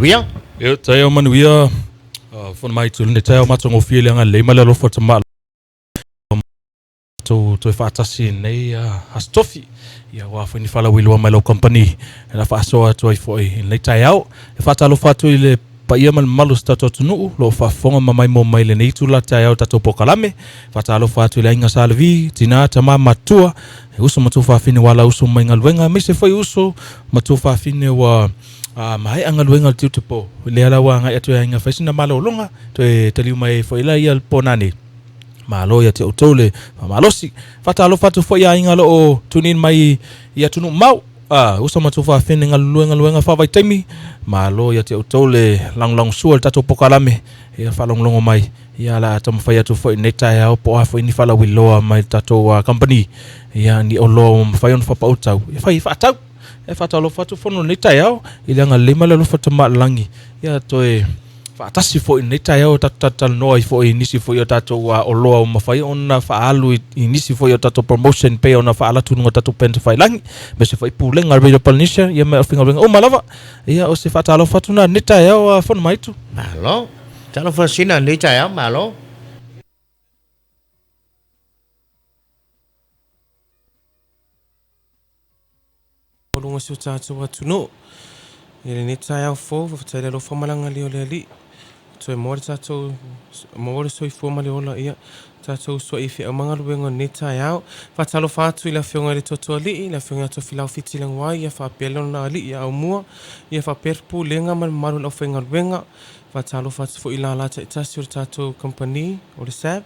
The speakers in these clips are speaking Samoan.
manuia. Ia, taeao manuia, fono mai i lenei taeao matagofie le agalelei ma le alofa o Tama matou toe faatasi i lenei Aso Tofi. Ia, aua foi ni faalauiloa mai lau kamupani e la faasoa atu ai foi i lenei taeao. E faatalofa atu i le paia ma le mamalu o si tatou atunuu o lo o faafofoga ma maimoa mai i lenei itula taeao i le tatou polokalame. E faatalofa atu i le aiga Sa Levi, tina, tama, matutua, e uso ma tuafafine ua ala uso mai galuega, aemaise foi uso ma tuafafine ua maea galuega o le tiute po. Lea la ua agai atu e aiga fai sina malologa, toe taliu mai ai foi la ia le po nanei. Malo ia te outou le faamalosi. Faatalofa atu foi i aiga o lo o tune in mai i atunuu mamao. Uso ma tuafafine galulue galuega faavaitaimi, malo ia te outou le lagolagosua i le tatou polokalame, ia faalogologo mai, ia o le a taumafai atu foi i lenei taeao po o a foi ni faalauiloa mai le tatou kamupani, ia ni oloa ua mafai ona faapautau, e fai faatau. E faatalofa atu fono i lenei taeao i le agalelei ma le alofa Tama i le Lagi, ia toe faatasi foi i lenei taeao tatou talatalanoa ai foi i nisi foi o tatou oloa ua mafai ona faaalu i nisi foi o tatou promotion pei ona faaalu atu i luga o tatou upega tafailagi, aemaise foi pulega a le Radio Polynesia ia ma aufaigaluega uma lava. Ia o se faatalofa atu lena i lenei taeao Fonomaitu. Malo. Talofa Sina i lenei taeao, malo. Luga o si o tatou atunuu. I lenei taeao fou, faafetai i le alofa ma le agalelei o le Alii, ua toe maua le tatou, maua le soifua ma le ola, ia, tatou usoai i feau ma galuega o lenei taeao. Faatalofa atu i le Afioga i le Totoalii, le Afioga ia Tofilau Fitilaguai, ia faapea lona Alii ia Aumua, ia faapea le Pulega ma le mamalu o le aufaigaluega. Faatalofa atu foi i lala taitasi o le tatou kamupani o le SAB,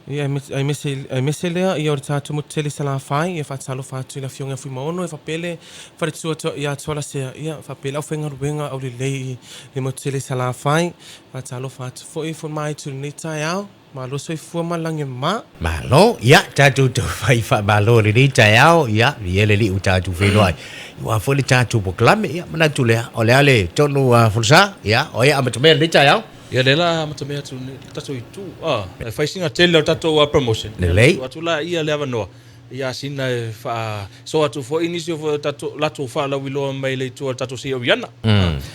Ia, aemaise, aemaise lea, ia o le tatou motu tele i Salafai, ia faatalofa atu i le Afioga ia Fuimaono, ia faapea le faletua ia Tualasea, ia faapea le aufaigaluega aulelei i le motu tele i Salafai. Faatalofa atu foi Fonomaitu i lenei taeao. Malo soifua ma le lagi e mama. Malo, ia, tatou taufai faamalo i lenei taeao, ia, viia le Alii ua tatou feiloai. Aua foi le tatou polokalame, ia, manatu lea, o le a le tonu a Folasaga, ia, o ai e amatamea i lenei taeao? Ia lea la amatamea atu nei le tatou itu a e fai sina tele o le tatou promotion. Lelei. Tuu atu la ia le avanoa ia sina e faasoa atu foi nisi o foi o tatou latou faalauiloa mai le itu o le tatou Sea Oriana.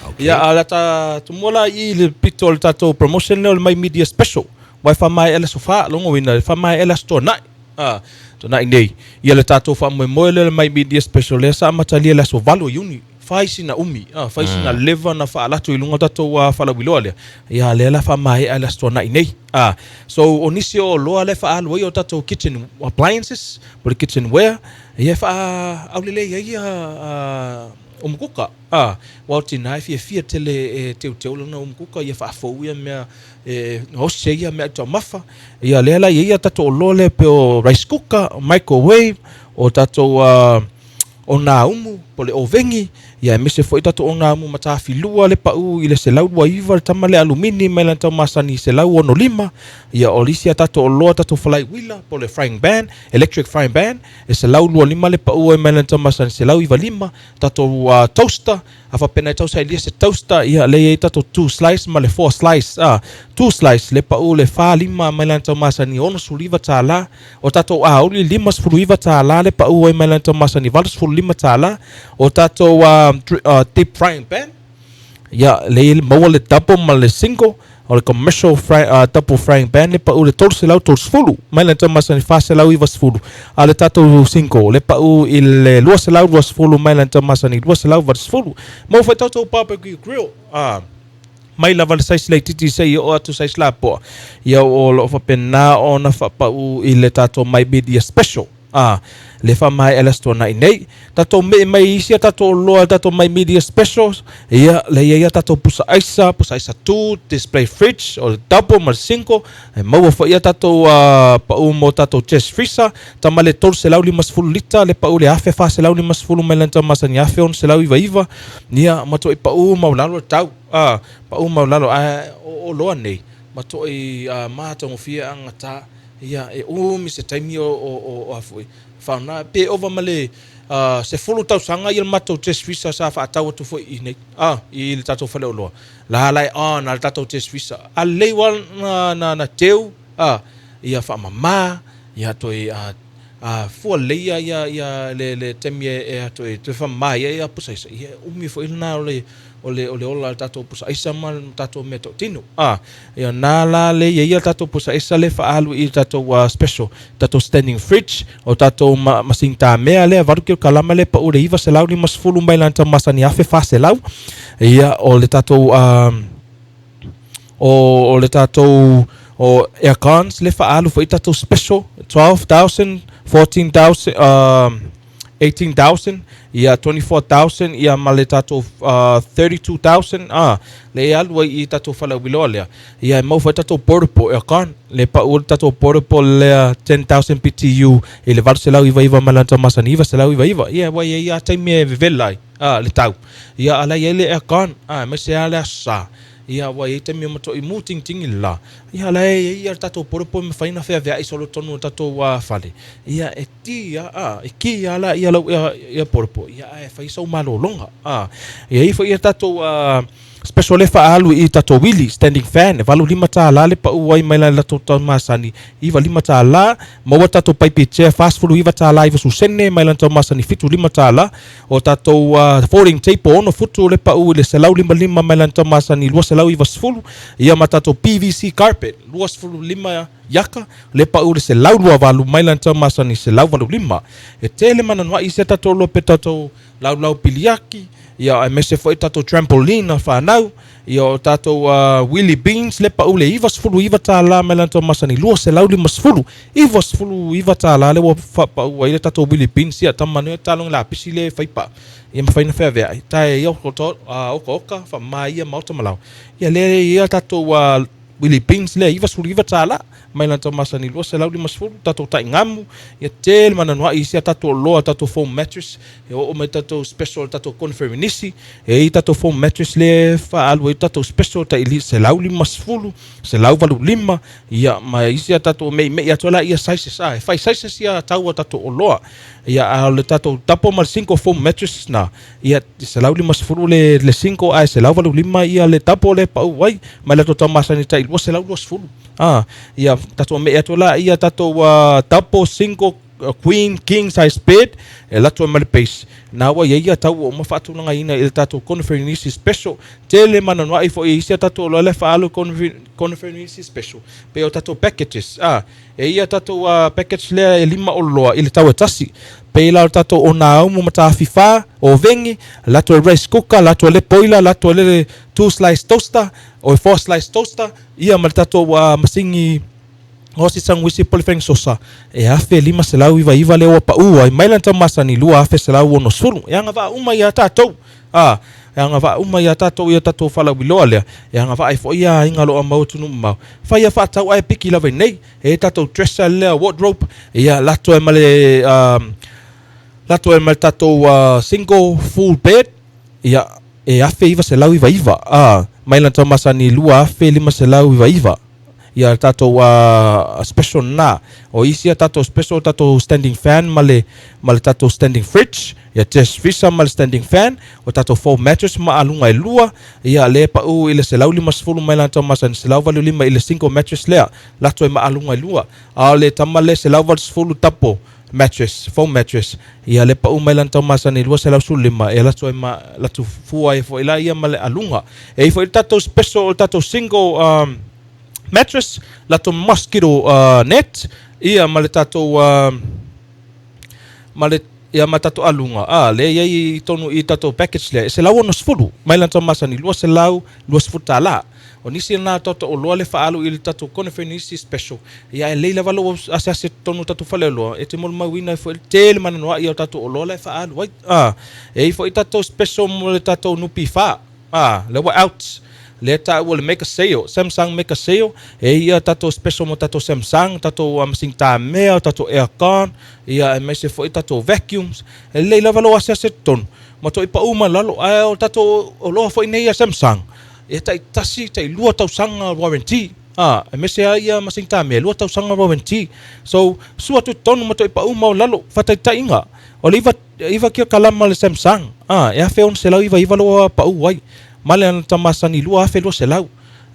Okay. Ia a o le a tumua la i i le pito o le tatou promotion lea o le My Media Special. Aua e faamaea le aso 4, lona uiga e faamaea le aso Toonai. A, Toonai nei. Ia le tatou faamoemoe lea o le My Media Special lea sa amatalia i le aso 8 o Iuni. Fai sina umi, a, fai sina leva na faaala atu i luga o tatou faalauiloa lea, ia lea la faamaea i le Aso Toonai nei. A, so o nisi o oloa lea e faaalu ai o tatou kitchen appliances, po o le kitchen ware, ia e faaaulelei ai ia umukuka, a, aua o tina e fiafia tele e teuteu lana umukuka ia faafou ia mea e gaosi ai ia meaai taumafa. Ia lea la e i ai ia tatou oloa lea e pei o rice cooker, microwave, o tatou Onaumu, po o le oveni, ia aemaise foi tatou onaumu matafilua le pau i le 129 le tama lea alumini mai lana tau masani 165, ia o isi a tatou oloa tatou falaiuila po o le frying pan, electric frying pan, e 125 le pau ai mai lana tau masani 195, tatou toaster, A faapea na e tau sailia se toaster, ia lea e i ai tatou two slice ma le four slice. A, two slice, le pau le fa lima mai lana tau masani $69. O tatou auli $59 le pau ai mai lana tau masani $85. O tatou deep frying pan, ia lea e maua le double ma le single. O le commercial fry, double frying pan le pau i le 330 mai le tau masani 490, a o le tatou single le pau i le 220 mai le tau masani 280. Maua foi tatou barbecue grill mai lava le size laitiiti seia oo atu size lapoa, ia o lo o faapena ona faapau i le tatou My Media Special. A, le faamaea le Aso Toonai nei. Tatou me'e mai i isi a tatou oloa tatou My Media Specials, ia, lea e i ai a tatou pusa aisa, pusa aisa tu, display fridge, o le double ma le single, e maua foi a tatou pau mo tatou chest freezer, tama le 350 lita, le pau le 1450 mai lana tau masani 1699, ia, matuai pau maualalo le tau, a, pau maualalo, ae o oloa nei, matuai matagofie agata. Ia, e umi se taimi o a foi, faaaoga, pe ova ma le 10 tausaga ia le matou chest freezer sa faatau atu foi i nei, i le tatou faleoloa. La la e on lava le tatou chest freezer. A lelei ua na teu, ia faamama, ia toe fua lelei ia le taimi e toe faamama ai ia pusa aisa, ia e umi foi lena o le. o le o le ola o le tatou pusa aisa ma le tatou meatotino. A, ia na la le ia ia tatou pusa aisa le faaalu i tatou special, tatou standing fridge, o tatou ma, masini tamea lea 8 kilokalama le pau le 950 mai lana masani 1400. Ia o le tatou o le tatou o aircons le faaalu foi tatou special 12,000, 14,000, 18,000, ia 24,000, ia ma le tatou 32,000, le alu ai i tatou falauiloa lea. Ia e mau foi tatou portable aircon, le pau le tatou portable lea 10,000 BTU i le 899 ma le masani 999. Ia ua ia ia taimi e vevela ai le tau. Ia ala ia le aircon, aemaise a le aso sa. Ia ua iai taimi o matoi mu tingitingi le la. Ia la e iai ia le tatou portable e mafai ona feaveai solo tonu o le tatou fale. Ia e ti a, a e ki a la ia lau ia, ia portable. Ia ae fai sau malologa. A e iai foi ia tatou special le faaalu i tatou wili standing fan e $85 le pau ai mai la latou tau masani $95 maua tatou paipi chair $49.90 mai la tau masani $75 O tatou folding table 6 futu le pau i le 155 mai lana tau masani 290, ia ma tatou PVC carpet 25 iaka le pau i le 128 mai lana tau masani 185. E tele mananoai i sia tatou loa pe tatou laulau piliaki, ia aemaise foi tatou trampoline a fanau, ia o tatou wheelie beans le pau i le $99 mai lana tau masani 250. $99 lea ua faapau ai le tatou wheelie beans ia tama nei taloga lapisi le faipa ia mafai ona feaveai tae ia okaoka faamama ia maota ma laoa ia lea ia tatou wheelie beans lea $99 mai lana tau masani 250 tatou taigamu ia tele mananoai i sia tatou oloa tatou foam mattress e oo mai tatou special tatou conferenisi e i tatou foam mattress le faaalu ai tatou special tai 150 185 ia ma isi a tatou meimei atu la ia sizes a e fai sizes ia tau a tatou oloa ia a o le tatou double ma le single foam mattress na ia 150 le le single ae 185 ia le double le pau ai ma le tatou masani tai 220 a ia tatou mei atu la ia tatou double single queen king size bed e latou ai ma le base na ua iai ia tau ua uma faatulagaina i le tatou conference special tele mananoai foi i isi a tatou oloa le faaalu conference special pe o tatou packages a e ia tatou package lea e lima oloa i le tau e tasi pe la o tatou o naumu ma tafifa o venge latou e rice cooker latou le boiler latou le two slice toaster o four slice toaster ia ma le tatou masini O si sanguisi po le fensosa e 1599 lea ua pau ai mai lana tau masani 2160. E agavaa uma ia tatou. A, e agavaa uma ia tatou ia tatou falauiloa lea. E agavaa ai foi ia aiga o lo o mau atunuu mamao. Fai ia faatau ae piki lava i nei. E i tatou dresser lea wardrobe, ia latou ai ma le latou ai ma le tatou single full bed, ia e 1999, a, mai lana tau masani 2599. Ia tatou special na. O isi a tatou special tatou standing fan ma le ma le tatou standing fridge, ia chest freezer ma le standing fan, o tatou foam mattress ma aluga e lua, ia le pau i le 150 mai lana masani 185 i le single mattress lea, latou e ma aluga e lua. A o le tama le 180 double mattress, foam mattress, ia le pau mai lana masani 215 e latou e ma latou fua ai foi la ia ma le aluga. E i foi le tatou special o le tatou single mattress, latou mosquito net, ia ma le tatou ma le ia ma tatou aluga a lea i ai i tonu i tatou package lea e 160 mai lana masani $220. O nisi na tatou oloa le faaalu i le tatou conference special ia e lei lava lou asiasi tonu tatou faleoloa e te molimauina ai foi le tele mananoai o tatou oloa la e faaalu ai a e i foi tatou special mo le tatou NP4 a lea ua out lea taua le make a sale Samsung make a sale e ia tatou special mo tatou Samsung tatou masini tamea tatou aircon ia aemaise foi tatou vacuums e lelei lava lou asiasi totonu ma toi pau ma lalo ae o tatou oloa foi nei a Samsung e tai tasi tai lua tausaga warranty a aemaise a ia masini tamea 2 tausaga warranty so sua tu totonu ma toi pau ma lalo fataitaiga o le iva kia kalama le Samsung a e 1699 loa pau ai ma le ana tamasani 2200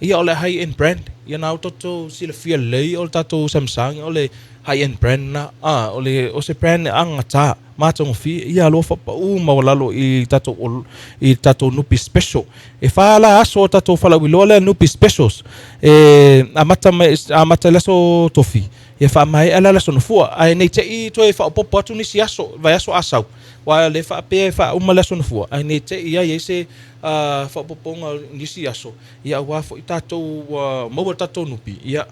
ia o le high end brand ia na tatou silafia lelei o le tatou Samsung o le High end brand na a o le o se brand e agata matagofie ia alofa pau maualalo i tatou ol i tatou Nupi Special. E fa la aso o tatou falauiloa lea Nupi Specials e amata mai amata i le aso Tofi ia faamaea la le aso Nofua ae nei te i toe faaopoopo atu nisi aso vaiaso a sau aua le faapea e faauma le aso Nofua ae nei te i ai ai se faaopoopoga o nisi aso ia aua foi tatou ua maua le tatou Nupi ia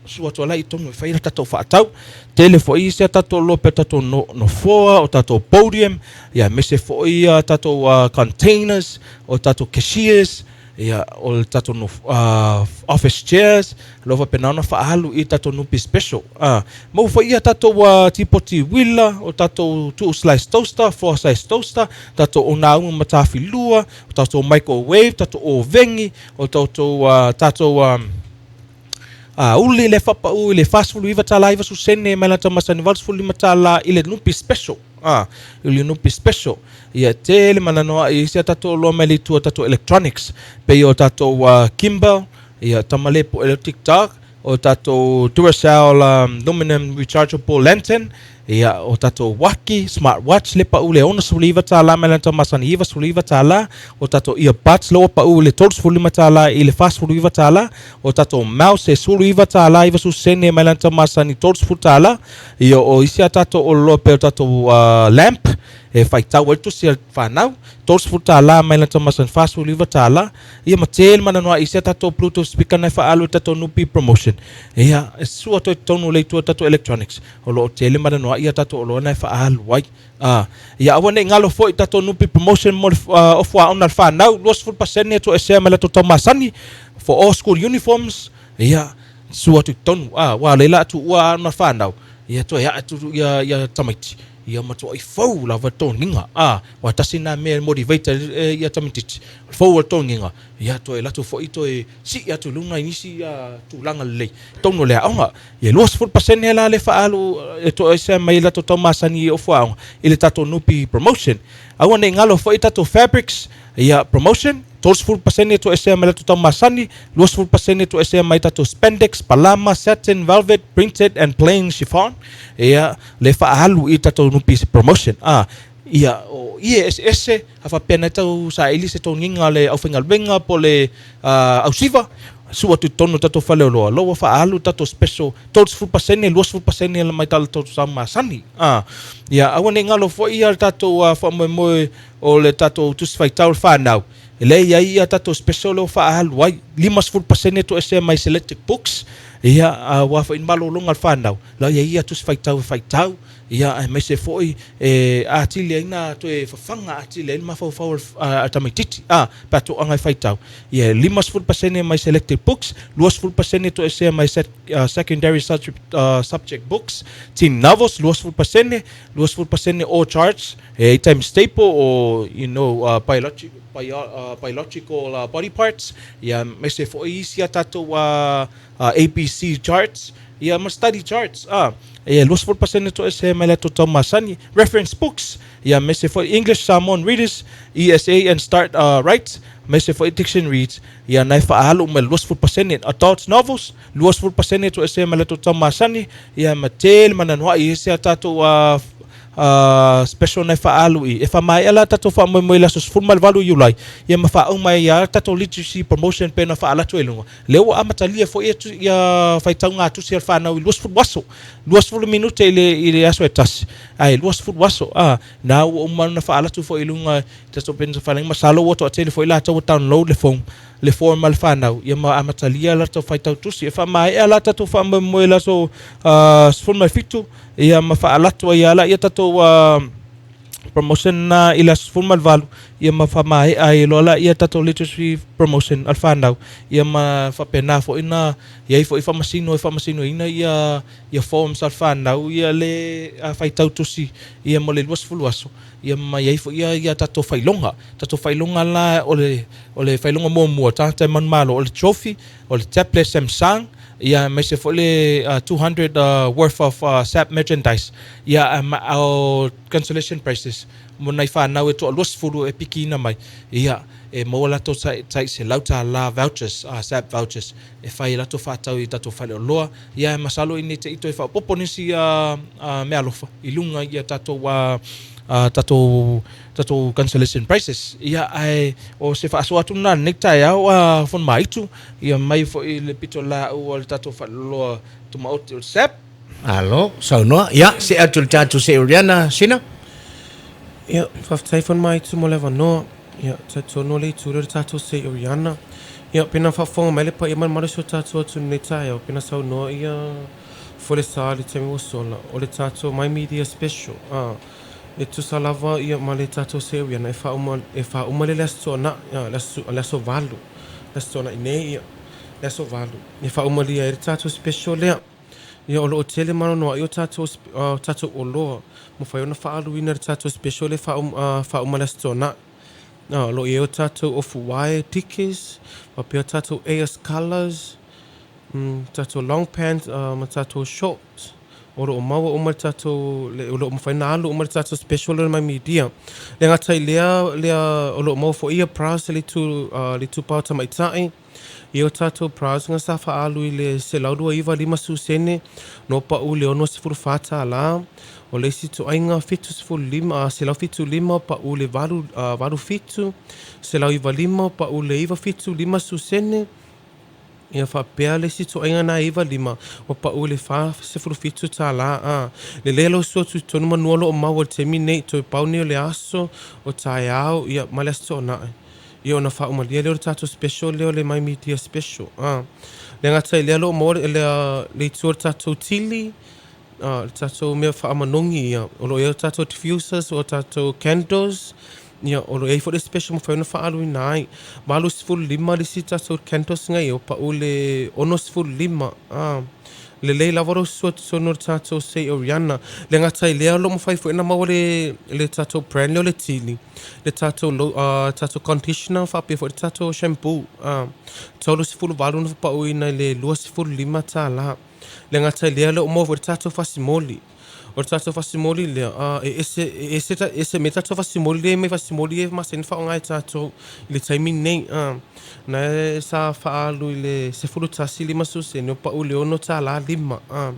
Sua atu alai i totonu e fai le tatou faatau. Tele foi isi a tatou loa pea tatou no, nofoa, o tatou podium, ia aemaise foi a tatou containers, o tatou cashiers, ia o le tatou no, office chairs, lo faapena ona faaalu i tatou Nupi Special. Maua foi ia tatou tipoti uila, o tatou two slice toaster, four slice toaster, tatou onauga ma tafilua, o tatou microwave, tatou oveni, o tatou tatou Uli le faapau i le $49 90 sene mai lata masani $85 i le Nupi Special. I le Nupi Special. Ia tele mananoa i isi a tatou oloa mai le itu o tatou electronics. Pei o tatou gimbal, ia tamale po electric dog, o tatou Duracell aluminum rechargeable lantern, Ia, o tatou uaki, smart watch, le pau i le $69 mai lana masani $99, o tatou earbuds la ua pau i le $35 i le $49, o tatou mouse e $19 90 sene mai lana masani $30, ia o isi a tatou oloa pei o tatou lamp e faitau ai le tusi a le fanau, $30 mai lana masani $49, ia ma tele mananoa i isi a tatou bluetooth speaker na e faaalu i tatou Nupi promotion. Ia, e sua atu ai totonu o le itu a tatou electronics. O lo o tele mananoa ia tatou oloa na e faaalu ai. A, ia aua ne i galo foi tatou Nupi promotion mo le ofu aoga a le fanau, 20% e toesea mai latou tau masani for all school uniforms, ia, sua atu i totonu, a, aua o lea la a tuua aoga a le fanau, ia toe ae atu ia, ia tamaiti, ia matuai fou lava le toniga, a, aua tasi lena mea e motivate ai ia tamaitiiti, fou o le toniga, ia toe alu atu foi toe sii atu i luga i nisi tulaga lelei i totonu o le aoga. Ia 20% la le faaalu e toesea mai latou tau masani i ofu aoga i le tatou Nupi promotion. Aua ne i galo foi tatou fabrics ia promotion, 30% e toesea mai latou tau masani, 20% e toesea mai tatou spandex, palama, satin, velvet, printed and plain chiffon. Ia le faaalu i tatou Nupi promotion. Ia o ie eseese a faapea na tau saili se toniga a le aufaigaluega po o le ausiva, sua atu i totonu o tatou faleoloa, lo ua faaalu tatou special 30%, 20% mai tatou tau masani. Ia aua ne i galo foi ia le tatou faamoemoe o le tatou tusi faitau le fanau, e lea e i ai ia tatou special lea ua faaalu ai, 50% toesea mai selected books, ia aua foi ni malologa a le fanau, la e i ai ia tusi faitau e faitau, Ia, aemaise foi e atili ai na toe fafaga atili ai le mafaufau a le tamaitiiti, a, pe a toaga e faitau. Ia, e 50% mai selected books, 20% toesea mai secondary subject books, teen novels, 20%, 20% all charts, e ai times table o, you know, biological body parts, ia, aemaise foi isi a tatou ABC charts, Ia ma study charts, a, ia 20% toesea mai latou tau masani, reference books, ia aemaise foi English Samoan Readers, ESA and Start Right, aemaise foi dictionaries, ia na e faaalu uma i le 20%, adults novels, 20% toesea mai latou tau masani, ia ma tele mananoai i isi a tatou special na e faaalu i e faamaea la tatou faamoemoe i le aso 18 Iulai, ia ma faauma ai a tatou literacy promotion pei ona faaala atu ai i luga. Lea ua amatalia foi ia faitauga tusi a le fanau i 20 aso, 20 minute i le, i le aso e tasi, ae 20 aso, a, na ua uma ona faalatu foi i luga i tatou upegatafailagi, masalo ua toatele foi latou ua download le form, le form a le fanau, ia ma amatalia latou faitau tusi. E faamaea la tatou faamoemoe i le aso 17, ia ma faalatu ai lava la tatou promotion na i le aso 18, ia ma faamaea ai loa laia tatou literacy promotion a le fanau, ia ma faapena foi na i ai foi faamasino e faamasinoina ia ia forms a le fanau ia le faitau tusi ia mo le 20 aso, ia ma i ai foi ia ia tatou failoga. Tatou failoga la o le o le failoga muamua tagata e manumalo o le trophy, o le tablet Samsung, ia aemaise foi le 200 worth of SAP merchandise, ia o cancellation prices. mo nai fanau e toa 20 e pikiina mai, ia, e maua latou tai $100 vouchers, SAP vouchers, e fai ai latou faatau i tatou faleoloa. Ia, e masalo ina te i toe faaopoopo nisi meaalofa i luga i tatou consolation prizes. Ia, ae o se faasoa atu lena i lenei taeao a Fonomaitu, ia mai foi le pitolaau a le tatou faleoloa tumaoti o le SAP. Malo saunoa. Ia, see atu i le tatou Seuriana Sina. Ia, faafetai Fonomaitu mo le avanoa. Ia, talitonu o le itu lea o le tatou Seuriana. Ia, pena faafofoga mai le paia ma le mamalu o si o tatou atunuu i lenei taeao, pena saunoa ia Folesa i le taimi ua sola, o le tatou My Media Special, a, e tusa lava ia ma le tatou Seuriana e faauma, e faauma lea i le Aso Toonai, a, le aso 8, le Aso Toonai nei, ia, le aso 8, e faaumalia ai le tatou special lea. Ia, o lo o tele ma anoanoai o tatou, o tatou oloa mafai ona faaaluina i le tatou special lea e faauma i le Aso Toonai. O lo o i ai o tatou ofuae tickets, faapea tatou AS Colours, tatou long pants ma tatou shorts. O lo o maua uma le tatou, o lo o mafai ona alu uma le tatou special lea mai media. Le gata i lea, lea o lo o maua foi ia bras i le itu, le itupa o tamaitai. I o tatou bras na sa faaalu i le $129.50 no pau i le $64. O le isi ituaiga 75, 175 pau i le 87, 195 pau i le 97 sene. Ia faapea le isi ituaiga na e 95 ua pau i le $47. A lelei lau sua tutonu manua o lo o maua i le taimi nei, toe pau nei o le aso o taeao, ia, ma le Aso Toonai. Ia ona faaumalia lea o le tatou special lea o le My Media Special. A le gata i lea, o lo o maua le, le itu o le tatou tili, le tatou mea faamanogi, ia, o lo o i ai o tatou diffusers, o tatou candles. Ia, o lo o i ai foi le special mafai ona faaaluina ai. 85 le isi tatou candles nei, o pau i le 65. A lelei lava lou sua totonu o le tatou Sei Oriana. Le gata i lea, o lo o mafai foi ona maua le tatou brand lea o le tili, le tatou tatou conditioner faapea foi le tatou shampoo. 38 na faapauina i le $25. Le gata i lea, o lo o maua foi le tatou fasimoli. O le tatou fasimoli lea, e ese e ese ese mai tatou fasimoli lea mai fasimoli e masani ona faaaoga e tatou i le taimi lenei. Na e sa faaalu i le 11.50 sene o pau i le $6.5.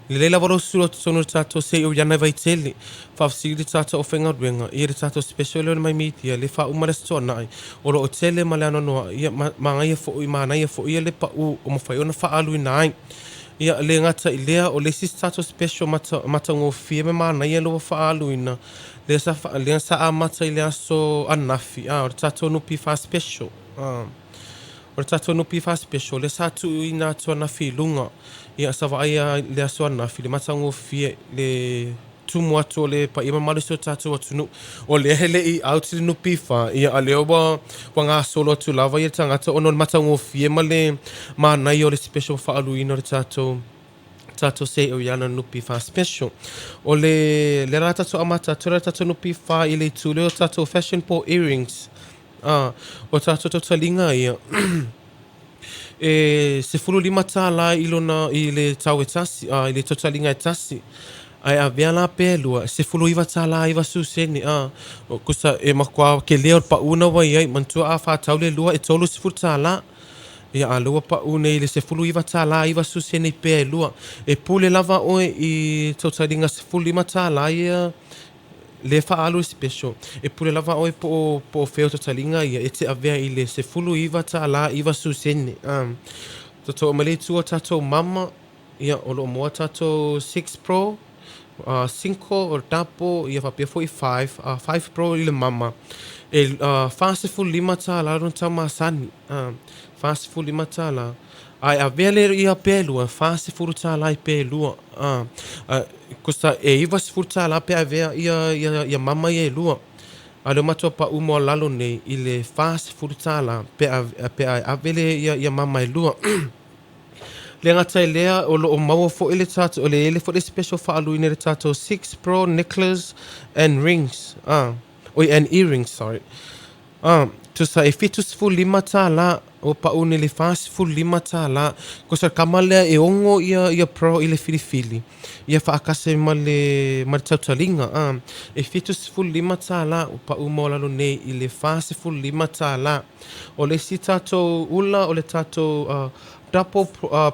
Lelei lava lou sua totonu o le tatou Sei Oriana i Vaitele. Faafesili le tatou aufaigaluega ia le tatou special lea o le My Media le faauma le Aso Toonai. O lo o tele ma le anoanoai, ia, manaia foi, manaia foi ia le pau o mafai ona faaaluina ai. Ia, le gata i lea, o le isi tatou special matagofie ma manaia lea ua faaaluina, lea sa amata i le aso ananafi, a, o le tatou NPF special. A, o le tatou NPF special, lea sa tuuina atu ananafi i luga. Ia, sa vaaia le aso ananafi, le matagofie, le tumu atu o le paia mamalu o si o tatou atunuu. O lea e le i out le NPF, ia, a lea ua gasolo atu lava ia le tagata ona o le matagofie ma le manaia o le special faaaluina o le tatou Sei Oriana NPF special. O le lea la tatou amata atu le tatou NPF i le itu lea o tatou fashion po earrings. A, o tatou tautaliga ia, e $15 i lona i le tau e tasi, a, i le tautaliga e tasi. Ae avea la pe lua, $19.90. A, o kusa e matua kelē o le pau na ua i ai. Manatua a faatau le lua e $30. Ia, a lea ua pau nei i le $19.90 i pea e lua. E pule lava oe i tautaliga $15 ia le faaalu i special. E pule lava oe po o fea o tautaliga ia e te avea i le $19.90. A, tatou mai le itu o tatou mama, ia, o lo o maua tatou 6 Pro, 5 o le double, ia faapea foi 5, 5 Pro i le mama. E $45 lona tau masani. $45. Ae avea le ia pe lua, $40 i pe lua. Kusa e $90 pe avea ia mama ia e lua. A lea matua pau maualalo nei i le $40 pe a ave le ia mama e lua. Le gata i lea, o lo o maua foi le tatou, o le ele foi le special faaluina i le tatou 6 Pro necklace and rings. Oi, and earrings, sorry. Tusa e $75. Ua pau nei le $45. Kosa le kama lea e ogo ia ia pearl i le filifili, ia faatasi ai ma le ma le tautaliga a. E $75 ua pau maualalo nei i le $45. O le isi tatou ula o le tatou double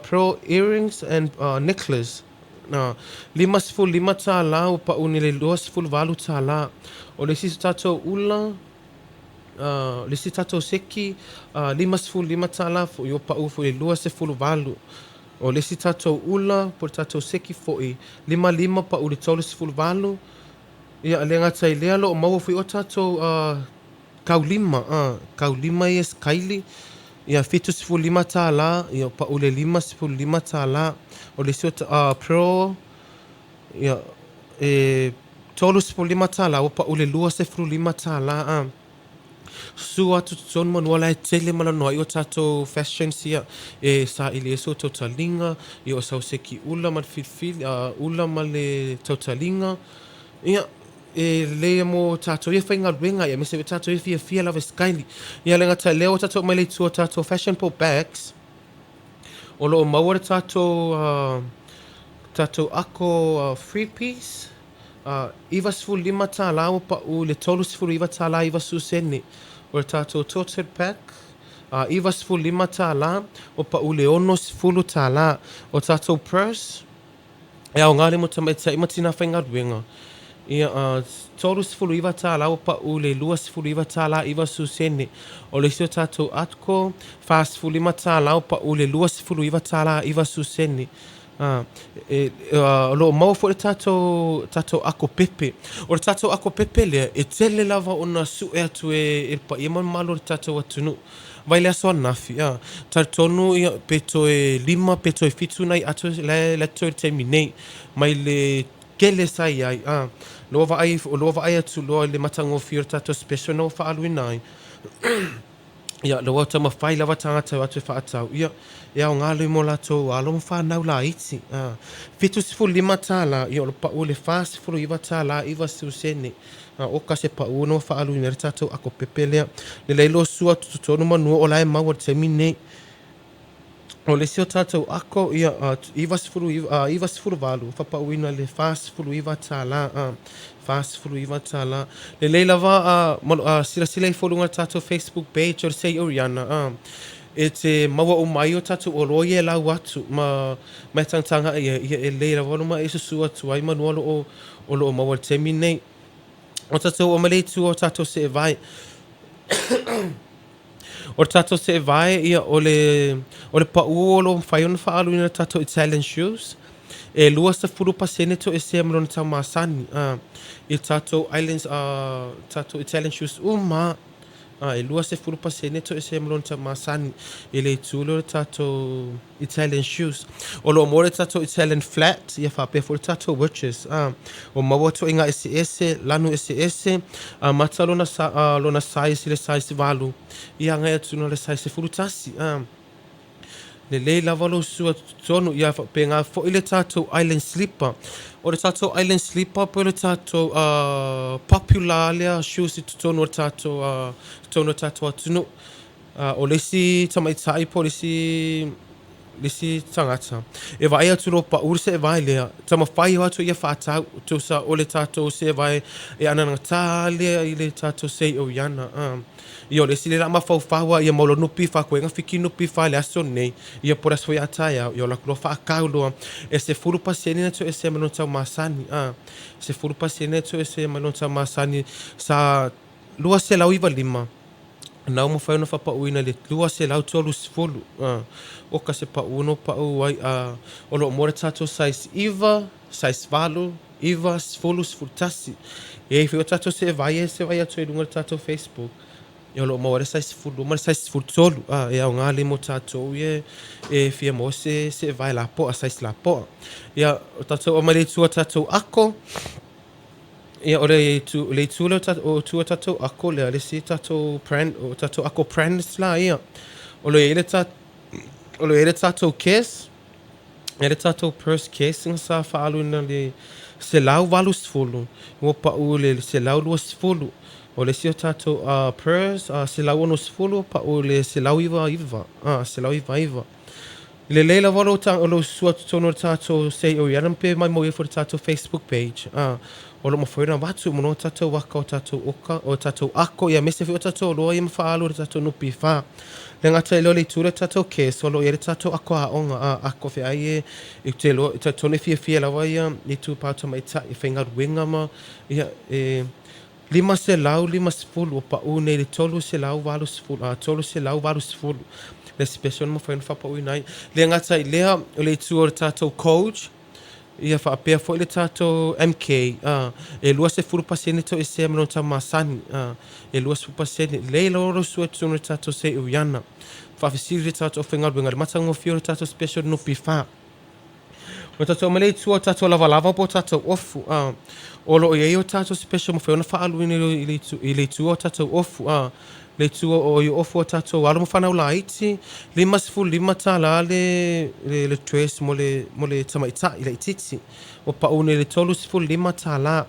pearl earrings and necklace, $55 ua pau nei i le $28. O le isi tatou ula, le isi tatou seki, $55 foi ua pau foi i le 28. O le isi tatou ula po o le tatou seki foi, 55 pau i le 38. Ia, e le gata i lea, o lo o maua foi o tatou kaulima, kaulima ia sekaili, ia $75, ia pau i le $55. O le isi o pearl, ia, e $35 ua pau i le $25 a. Susu atu totonu manua la e tele ma lanoai o tatou fashions ia e saili ai sou tautaliga, ia o sau seki ula ma le filifili, ula ma le tautaliga. Ia, e lelei mo tatou ia faigaluega aemaise foi tatou ia fiafia lava i sekaili. Ia le gata i lea ua tatou aumai le itu o tatou fashionable bags, o lo o maua le tatou tatou ako three piece, $95 ua pau i le $39.90. O le tatou tote pack, $95 ua pau i le $60. O tatou purse, e aoga lea mo tamaitai ma tina faigaluega. Ia, $39 ua pau i le $29.90. O le isi o tatou atco, $45 ua pau i le $29.90. O lo o maua foi le tatou, tatou ako pepe. O le tatou ako pepe lea, e tele lava ona sue atu e le paia ma le mamalu o le tatou atunuu. Vai le aso ananafi, a, talitonu ia, pe toe lima pe toe fitu nai ato la e totoe i le taimi nei, mai le tele sa i ai, a, lua vaai, lua vaai atu loa i le matagofie o le tatou special na ua faaaluina ai, ia, lea ua taumafai lava tagata e o atu e faatau, ia, e aoga lea mo latou alo ma fanau laiti, a, $75, ia, o le pau i le $49.90. A o ka se pau na ua faaaluina ai le tatou ako pepe lea. Lelei lou susu atu totonu manua o la e maua i le taimi nei. O le isi o tatou ako, ia, 99, 98, faapauina i le $49, a, $49. Lelei lava, a, silasila ifo i luga o le tatou Facebook page o le Say Oriana, a, e te maua uma ai o tatou oloa ia e lau atu ma, ma e tagatagai ai, ia, e lelei lava ma e susu atu ai manua o lo o maua i le taimi nei. O tatou oo mai le itu o tatou seevae. O le tatou seevae, ia, o le, o le pau o lo o mafai ona faaaluina e le tatou Italian shoes, e 20% toesea ma lona tau masani, a, i tatou islands, a, tatou Italian shoes uma lava. A, e 20% toesea ma lona tau masani i le itu lea o le tatou Italian shoes. O lo o maua le tatou Italian flat, ia faapea foi le tatou wedges. A, ua maua ituaiga eseese, lanu eseese, amata lona, lona size i le size 8, ia agai atu i le size 11. A, lelei lava lou susu atu totonu, ia faapena foi le tatou island slipper. O le tatou island slipper po o le tatou popular lea shoes i totonu o le tatou, totonu o le tatou atunuu. O le isi tamaitai po o le isi, le isi tagata e vaai atu loa pau le seevae lea, taumafai atu ia faatau, tusa o le tatou seevae e anagata lea i le tatou Seioiana. Ia o le isi lea o le a mafaufau lava ia mau loa NPF koe na fiki NPF i le aso nei, ia po o le aso foi a taeao, ia ola atu loa faatau loa e 10% na toesea mai lona tau masani, a, 10% na toesea mai lona tau masani sa 295 na ua mafai ona faapauina i le 230, a, oka se pau na pau ai, a, o lo o maua le tatou size 9, size 8, 9, 10, 11. E i ai foi o tatou seevae e seevae atu ai i luga o le tatou Facebook, ia o lo o maua ai le size 12 ma le size 13, a, e aoga lea mo tatou ia e fia maua se seevae lapoa, size lapoa. Ia, o tatou oo mai le itu o tatou ako, ia o le itu, le itu lea o tu o tatou ako lea, le isi tatou brand, o tatou ako brands la ia. O lo o i ai le o lo o i ai le tatou case, E le tatou purse case na sa faaaluina i le 180, ua pau i le 120. O le isi o tatou purse, 160 pau i le 199, 199. Lelei lava lou ta, lou susu atu totonu o le tatou Say Oriana pe maimau ai foi le tatou Facebook page. O lo o mafai ona avatu uma loa tatou aka o tatou oka, o tatou ako, ia aemaise foi o tatou oloa ia ma faaalu i le tatou NPF. Le gata i lea o le itu lea o le tatou KES, o lo o i ai le tatou ako aoga, ako feai e, ou te iloa, e talitonu e fiafia lava ia itupa tamaitai e faigaluega ma, ia, e 550 ua pau nei i le 380, 380 le special na mafai ona faapauina ai. Le gata i lea, o le itu o le tatou coach, ia faapea foi le tatou MK, e 20% toesea ma lona tau masani, e 20%. Lelei lava lou sue totonu o le tatou Seiuiana. Faafesili le tatou aufaigaluega i le matagofie o le tatou special NPF. O tatou mai le itu o tatou lavalava po o tatou ofu, a, o lo o i ai o tatou special mafai ona faaaluina i le itu, i le itu o tatou ofu, a, le itu o i ofu o tatou alo ma fanau laiti, $55 le, le, le dress mo le, mo le tamaitai laitiiti. Ua pau nei i le $35.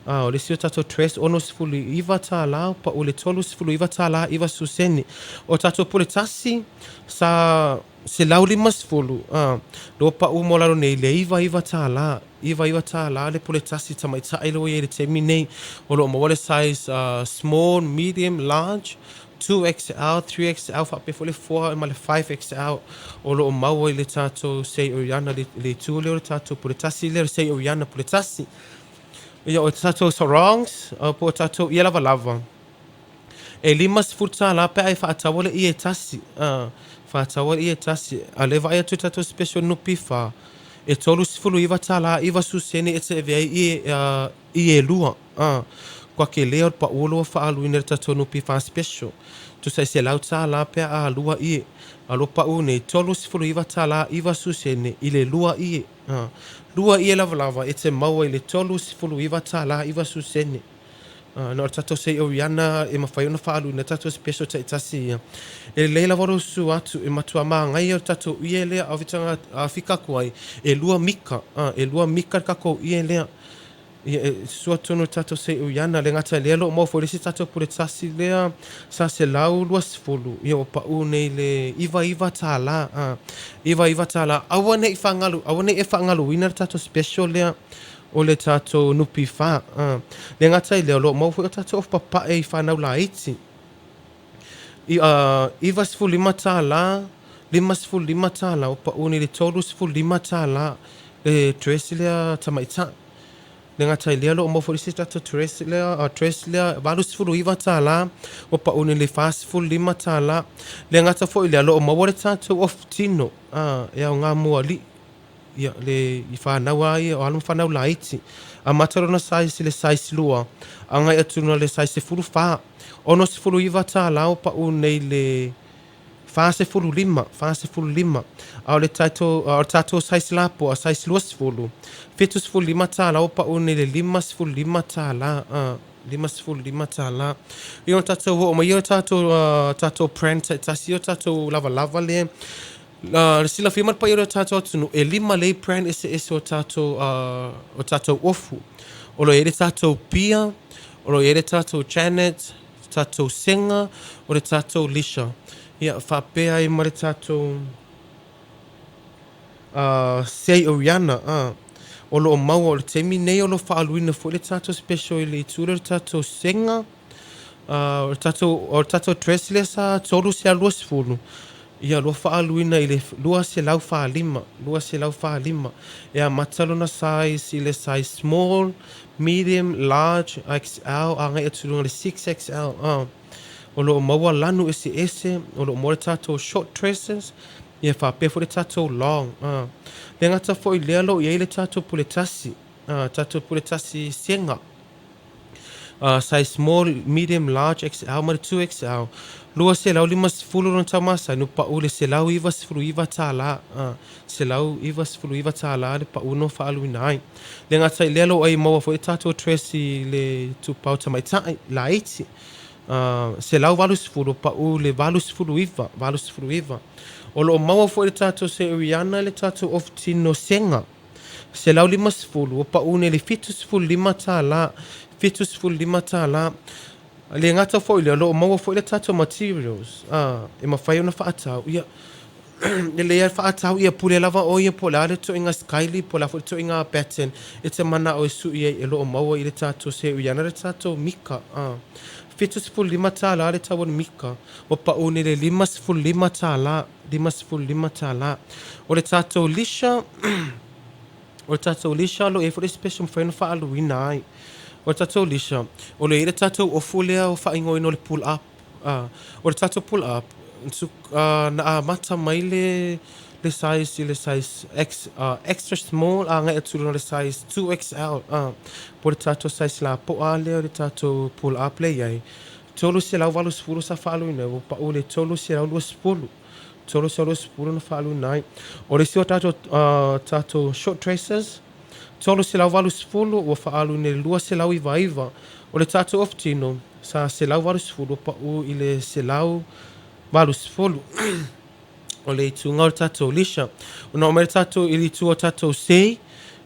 A, o le isi o tatou dress $69, ua pau i le $39.90. O tatou pule tasi, sa 150, a, lea ua pau mo lalo nei le 99 tālā, 99 tālā le pule tasi tamaitai lea ua i ai i le taimi nei. O lo o maua le size small, medium, large, 2XL, 3XL faapea foi le 4 ma le 5XL o lo o maua i le tatou Sei Oriana, le, le itu lea o le tatou pule tasi lea, le Sei Oriana pule tasi. Ia, o tatou sarongs, po o tatou ie lavalava. E 50 tālā pe a e faataua le ie e tasi. A, faataua le ie e tasi. A lea e vaai atu i tatou special NPF, e 39 tālā 90 sene e te ave ai ie, ie e lua. A, kua kele o le pau o lua faaaluina i le tatou NPF special. Tusa e 100 tālā pe a lua ie. A lua pau nei, 39 tālā 90 sene i le lua ie. A, lua ie lavalava e te maua i le 39 tālā 90 sene. Na o le tatou sei Oriana e mafai ona faaaluina tatou special taitasi ia. E lelei lava lou susu atu e matua māgaia o le tatou ie lea a fika atu ai e lua mika, e lua mika le tatou ie lea. Ia e susu atu tonu le tatou sei Oriana le gata lea lo o maua foi le isi tatou pule tasi lea sa 120 ia ua pau nei le 99 tālā, 99 tālā. Aua nei faagalu, aua nei e faagaluina le tatou special lea o le tatou NPF. Le gata i lea, o lo o maua foi o tatou ofu papae i fanau laiti. I, $95 tālā, $55 tālā, ua pau nei i le $35 tālā le dress lea tamaitai. Le gata i lea, o lo o maua foi le isi tatou dress lea, dress lea $89 tālā, ua pau nei i le $45 tālā. Le gata foi i lea, o lo o maua le tatou ofu tino, e aoga mo alii. Ia, le, i whanau a ia, o alo ma whanau laiti. Amata lona size i le size lua, agai atu lona le size 14. 69 tālā o pau nei le 45, 45. A o le tatou, a o le tatou size lapoa, size 20, 75 tālā o pau nei le 55 tālā, a, 55 tālā. Ia o tatou oo mai ia o tatou, tatou brand taitasi, ia o tatou lavalava le, Le silafia ma le paia o le tatou atunuu, e lima lei brand eseese o tatou, o tatou ofu. O lo o i ai le tatou Pia, o lo o i ai le tatou Janet, tatou Sega, o le tatou Lisha. Ia, faapea ai ma le tatou Sei Oriana, o lo o maua o le taimi nei o lo o faaaluina foi le tatou special i le itu lea o le tatou Sega, O le tatou, o le tatou dress lea sa 320, ia lua faaaluina i le 245, 245. E amata lona size i le size small, medium, large, XL, agai atu i luga i le 6XL. O lo o maua lanu eseese, o lo o maua le tatou short dresses, ia faapea foi le tatou long. Le gata foi lea o lo o i ai le tatou pule tasi, tatou pule tasi sega. Size small, medium, large, XL ma le 2XL. 250 lona tau masani, ua pau i le $199, $199 le pau na faaaluina ai. Le gata i lea, o lo o ai maua foi tatou dress i le itupa o tamaitai laiti. 180, ua pau i le 89, 89. O lo o maua foi le tatou Seriana i le tatou ofu tino sega. 150, ua pau nei i le $75, $75. Le gata foi i lea, o lo o maua foi le tatou materials e mafai ona faatau, ia, e lelei lava le faatau, ia pule lava oe ia po o le a le ituaiga skyly po o le a foi le ituaiga pattern e te manao e sui ai, e lo o maua i le tatou seuiana le tatou mika. $75 le tau o le mika, ua pau nei i le $55, $55. O le tatou lisha, O le tatou lisha o lo o i ai foi le special e mafai ona faaaluina ai. O le tatou lisha, o lo o i ai le tatou ofu lea ua faaigoaina o le pull up. O le tatou pull up, na amata mai le le size i le size X, extra small agai atu i luga i le size 2XL, po o le tatou size lapoa lea o le tatou pull up lea e i ai. 380 sa faaaluina ai, ua pau i le 320. 320 na faaaluina ai. O le isi o tatou, tatou short dresses, 380 ua faaaluina i le 299. O le tatou ofu tino, sa 180 ua pau i le 180. O le ituga o le tatou lisha. Ona oo mai le tatou i le itu o tatou sei,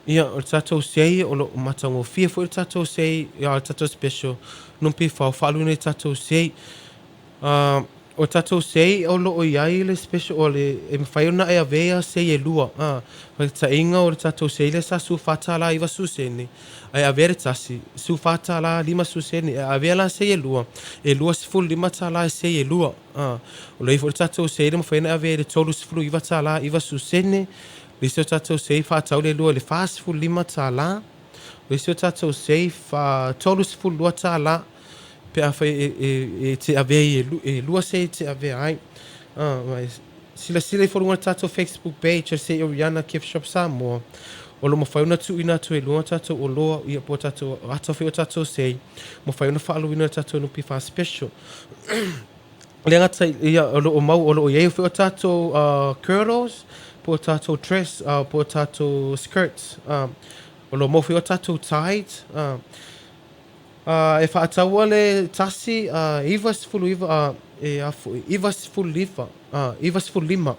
ia, o le tatou sei, o lo o matagofie foi le tatou sei, ia, le tatou special, NPF ua faaaluina i le tatou sei. O tatou sei o lo o i ai le special o le e mafai ona e avea sei e lua. Faataitaiga o le tatou sei lea sa $14 90 sene, ae avea le tasi, $14 50 sene. E avea la sei e lua, e $25 e sei e lua. O lo o i ai foi le tatou sei lea e mafai ona e avea i le $39 90 sene. Le isi o tatou sei faatau le lua i le $45. O le isi o tatou sei $32 pe afai e te avea i e lua sei e te avea ai. Silasila ifo i luga o le tatou Facebook page o le Say Oriana Gift Shop Samoa, o lo o mafai ona tuuina atu ai i luga o tatou oloa ia po o tatou ata foi o tatou sei, mafai ona faaluina i le tatou NPF special. Le gata ia o lo o mau o lo o i ai foi o tatou girdles po o tatou dress po o tatou skirts o lo o mau foi o tatou tights. E faataua le tasi, 99, e a foi, 95, 95,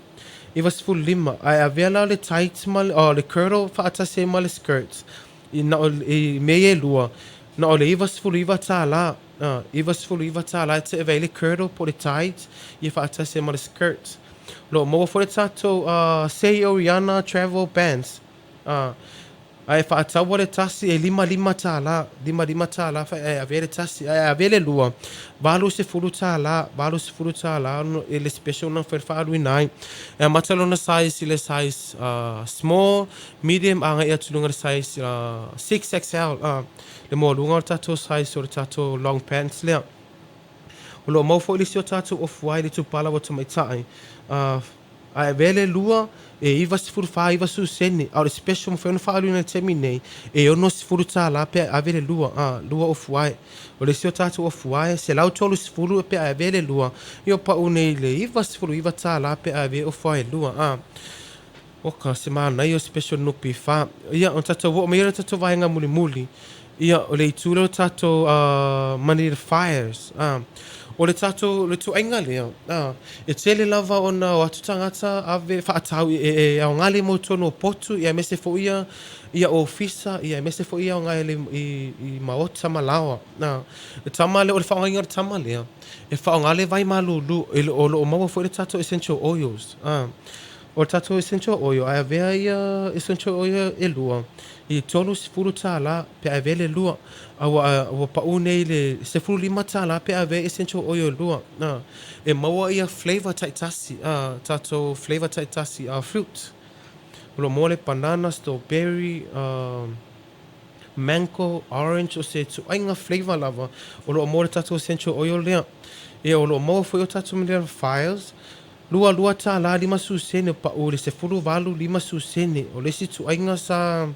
95, ae avea la le tights ma le, oh, le girdle faatasi ai ma le skirts, i na o, i mea ia e lua, na o le $99, $99 e te ave ai le girdle po o le tights, ia faatasi ai ma le skirts. O lo o maua foi le tatou Say Oriana Travel Bands, Ae faataua le tasi e $55, $55 fai ae avea le tasi, ae avea le lua, $80, $80 e le special na mafai ona faaaluina ai. E amata lona size i le size small, medium agai atu i luga i le size 6XL, le maualuga o le tatou size o le tatou long pants lea. O lo o maua foi le isi o tatou ofu ai le itupa lava o tamaitai. Ae avea le lua, e 94 90 sene, a o le special mafai ona faaaluina i le taimi nei, e $60 pe a ave le lua, a, lua ofu ae. O le isi o tatou ofu ae, $130 pe a avea le lua, ia o pau nei i le $99 pe a avea ofu ae e lua, a. Oka, se manaia o special NPF. Ia, ona tatou oo mai ai i le tatou vaega mulimuli, Ia, o le itu lea o le tatou money to fires. O le tatou, le ituaiga lea, e tele lava ona o atu tagata ave faatau e, e aoga le mau totonu o potu, ia aemaise foi ia, ia ofisa, ia aemaise foi ia aoga i, i, i maota ma laoa. Le tama lea, o le faaaogaina o le tama lea, e faaaoga le vai malulu, e, o lo o maua foi le tatou essential oils. O le tatou essential oil, ae avea ia essential oil e lua, i $30 pe a avea le lua, a ua, ua pau nei i le $15 pe a avea essential oil e lua. A, e maua ia flavour taitasi, a, tatou flavour taitasi a fruit. O lo o maua le banana, strawberry, a, mango, orange, o se ituaiga flavour lava o lo o maua i le tatou essential oil lea. Ia, o lo o maua foi o tatou mineral files, $22 50 sene, pau i le 18 50 sene. O le isi ituaiga sa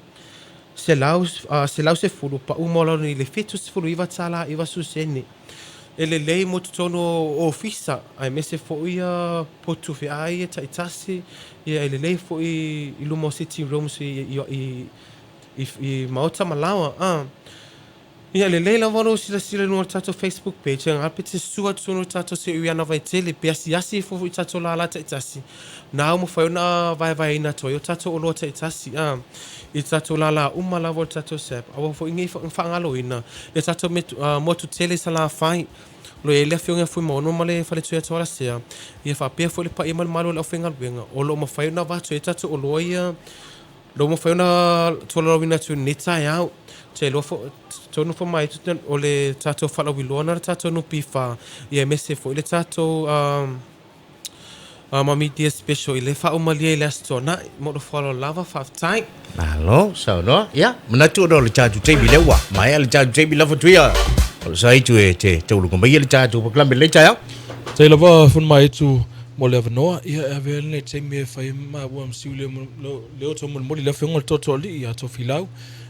110, pau maualalo i le $79 90 sene. E lelei mo totonu o ofisa, aemaise foi ia potu feai ia taitasi, ia e lelei foi i luma o sitting rooms i maota ma laoa. Ia, lelei lava lou silasila i luga o le tatou Facebook page, e gā pe te sua tonu o le tatou Seʻuiana Vaitele, pe asiasi ifo foi i tatou lālā taitasi, na ua mafai ona vaevaeina atu ai o tatou oloa taitasi, a, i tatou lālā uma lava o le tatou SAP. Aua foi nei faagaloina le tatou motu tele i Salafai, o lo o i ai le Afioga ia Fuimaono ma le Faletuia Toalasea, ia faapea foi le paia ma le mamalu o le aufaigaluega, o lo o mafai ona avatu ai tatou oloa ia. Lo mafai ona tolaulauina atu i lenei taeao. Ou te iloa foi, tonu foi mai o le tatou faalauiloa na le tatou NPF, ia aemaise foi le tatou ma media special i le faaumalia i le Aso Toonai. Mo lou faaaloalo lava, faafetai. Malo saunoa. Ia, manatu ona o le tatou taimi lea ua maea le tatou taimi lafo atu ia. O le sa itu e te tauluga mai le tatou polokalame i lenei taeao. Faafetai lava Fonomaetu mo le avanoa. Ia e avea lenei taimi e fai maua ma siu leo taumolimoli i le afioga i le Tootooalii ia Tofilau.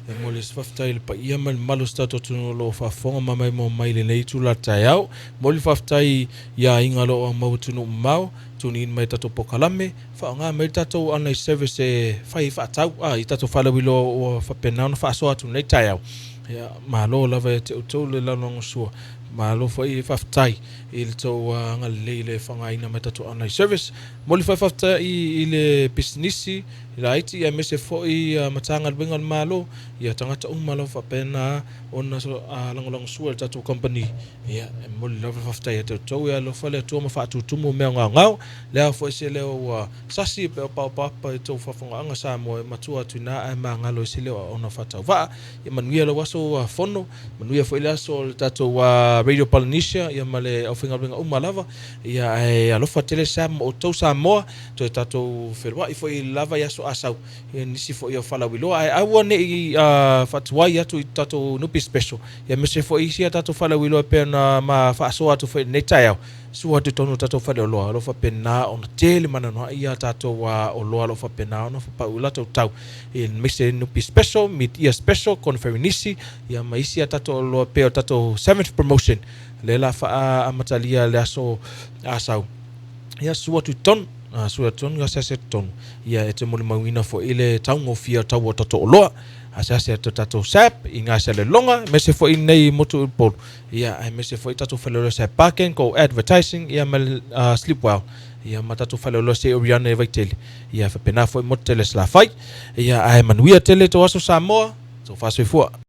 E momoli se faafetai i le paia ma le mamalu o si tatou atunuu o lo o faafofoga ma maimoa mai i lenei itula taeao. Momoli le faafetai i aiga o lo o aumau atunuu mamao, tuniina mai tatou polokalame, faaaoga mai le tatou online service e fai ai faatau i tatou faalauiloa ua faapena ona faasoa atu i lenei taeao. Ia, malo lava ia te outou le lagolagosua. Malo foi faafetai i le tou agalelei i le faaaogaina mai tatou online service. Momoli foi faafetai i le pisinisi laiti aemaise foi Matagaluega a le Malo, ia tagata uma lava faapena ona lagolagosua i le tatou kamupani. Ia, e momoli lava le faafetai ia te outou. Ia alofa le Atua ma faatutumu mea gaogao. Le a foi se leo ua sasi pe opaopaapa i tou faafofogaaga Samoa e matua atu i ina ae magalo ai se leo aoaona faatauvaa. Ia manuia lau aso fono, manuia foi le aso o le tatou Radio Polynesia ia ma le aufaigaluega uma lava. Ia ae alofa tele Sam ma outou Samoa, toe tatou feloai foi lava i aso Asau ia nisi foi o faalauiloa ae aua ne i faatuai atu i tatou Nupi Special ia aemaise foi isi a tatou faalauiloa e pei ona ma faasoa atu foi i lenei taeao. Sua atu i totonu o tatou faleoloa o lo o faapena ona tele ma anoanoai ia tatou oloa o lo o faapena ona faapau i latou tau aemaise Nupi Special, Mid Year Special, Konferenisi ia ma isi a tatou oloa pei o tatou Seventh Promotion lea la faaamatalia le aso Asau. Ia sua atu i totonu, sua atu i totonu, asiasi atu i totonu. Ia e te molimauina foi le taugofie o tau o tatou oloa. Asiasi atu i tatou SAP i Gaisalelologa, aemaise foi nei motu i Upolu. Ia aemaise foi tatou faleoloa sa Parking, Go Advertising, ia ma Sleepwell. Ia ma tatou faleoloa se Oriana e Vaitele. Ia faapena foi motu tele Salafai. Ia ae manuia tele tou aso Samoa, tou faasoifua.